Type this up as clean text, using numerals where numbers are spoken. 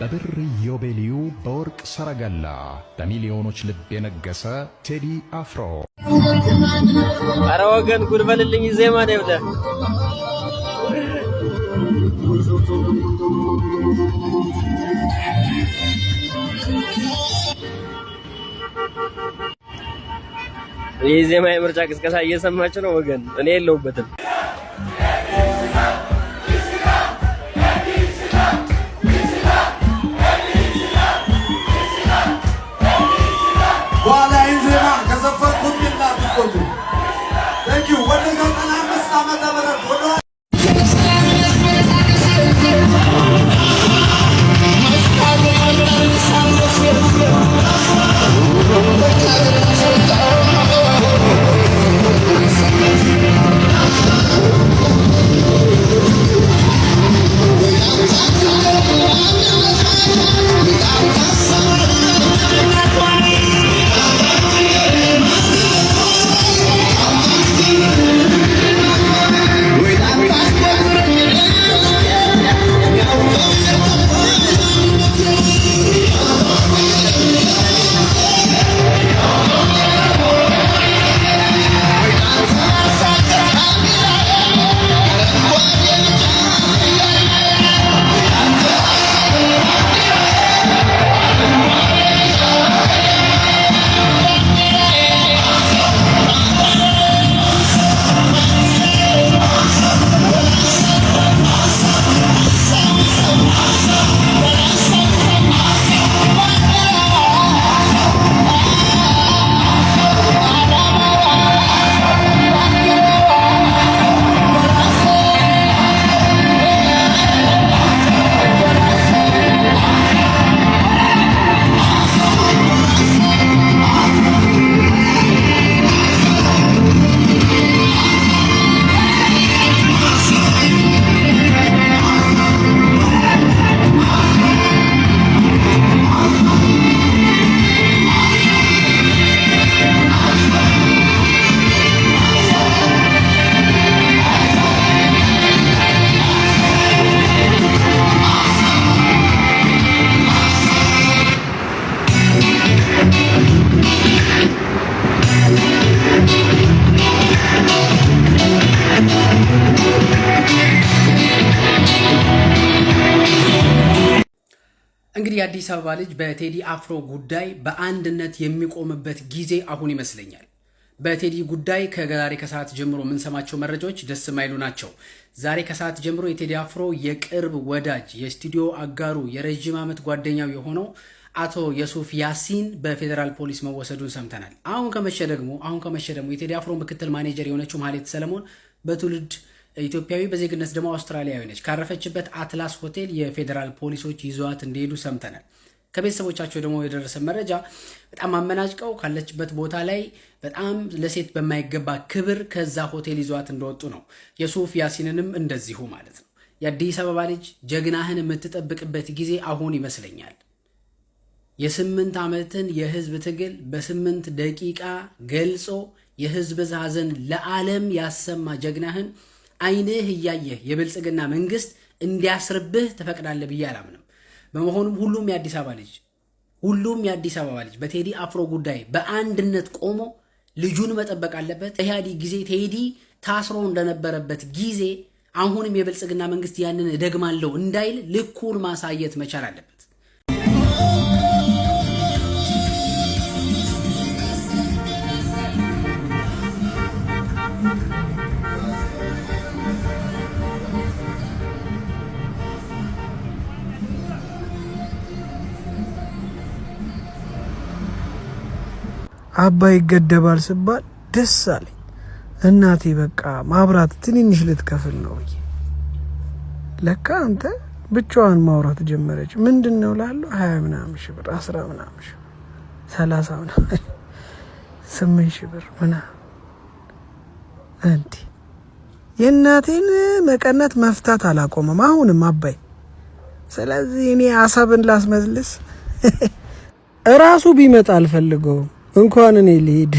በብር ኢዮቤልዩ በወርቅ ሰረገላ በሚሊዮኖች ልብ የነገሰ ቴዲ አፍሮ። አረ ወገን ጉድ በልልኝ፣ ዜማ ነው ብለህ። ይህ ዜማ የምርጫ ቅስቀሳ እየሰማች ነው ወገን፣ እኔ የለሁበትም። በኋላ ይህን ዜማ ከዘፈንኩት ግን እንዳትቆጡ። Thank you። ወደ 95 ዓመተ ምህረት ወደ እንግዲህ የአዲስ አበባ ልጅ በቴዲ አፍሮ ጉዳይ በአንድነት የሚቆምበት ጊዜ አሁን ይመስለኛል። በቴዲ ጉዳይ ከዛሬ ከሰዓት ጀምሮ የምንሰማቸው መረጃዎች ደስ የማይሉ ናቸው። ዛሬ ከሰዓት ጀምሮ የቴዲ አፍሮ የቅርብ ወዳጅ፣ የስቱዲዮ አጋሩ፣ የረዥም ዓመት ጓደኛው የሆነው አቶ የሱፍ ያሲን በፌዴራል ፖሊስ መወሰዱን ሰምተናል። አሁን ከመሸ ደግሞ የቴዲ አፍሮ ምክትል ማኔጀር የሆነችው ማህሌት ሰለሞን በትውልድ ኢትዮጵያዊ በዜግነት ደግሞ አውስትራሊያዊ ነች። ካረፈችበት አትላስ ሆቴል የፌዴራል ፖሊሶች ይዘዋት እንደሄዱ ሰምተናል። ከቤተሰቦቻቸው ደግሞ የደረሰ መረጃ በጣም አመናጭቀው ካለችበት ቦታ ላይ በጣም ለሴት በማይገባ ክብር ከዛ ሆቴል ይዘዋት እንደወጡ ነው። የሱፍ ያሲንንም እንደዚሁ ማለት ነው። የአዲስ አበባ ልጅ ጀግናህን የምትጠብቅበት ጊዜ አሁን ይመስለኛል። የ8 ዓመትን የህዝብ ትግል በ8 ደቂቃ ገልጾ የህዝብ ሐዘን ለዓለም ያሰማ ጀግናህን አይንህ እያየህ የብልጽግና መንግስት እንዲያስርብህ ትፈቅዳለህ ብዬ አላምንም። በመሆኑም ሁሉም የአዲስ አበባ ልጅ በቴዲ አፍሮ ጉዳይ በአንድነት ቆሞ ልጁን መጠበቅ አለበት። ኢህአዴግ ጊዜ ቴዲ ታስሮ እንደነበረበት ጊዜ አሁንም የብልጽግና መንግስት ያንን እደግማለሁ እንዳይል ልኩን ማሳየት መቻል አለበት። አባይ ይገደባል ስባል ደስ አለኝ። እናቴ በቃ ማብራት ትንንሽ ልትከፍል ነው ብዬ፣ ለካ አንተ ብቻዋን ማውራት ጀመረች። ምንድን ነው ላሉ 20 ምናምን ሺህ ብር፣ 10 ምናምን ሺህ ብር፣ 30 ምናምን፣ 8,000 ብር ምናምን። እንዲህ የእናቴን መቀነት መፍታት አላቆመም አሁንም አባይ። ስለዚህ እኔ አሰብን ላስመልስ እራሱ ቢመጣ አልፈልገውም። እንኳን እኔ ልሂድ።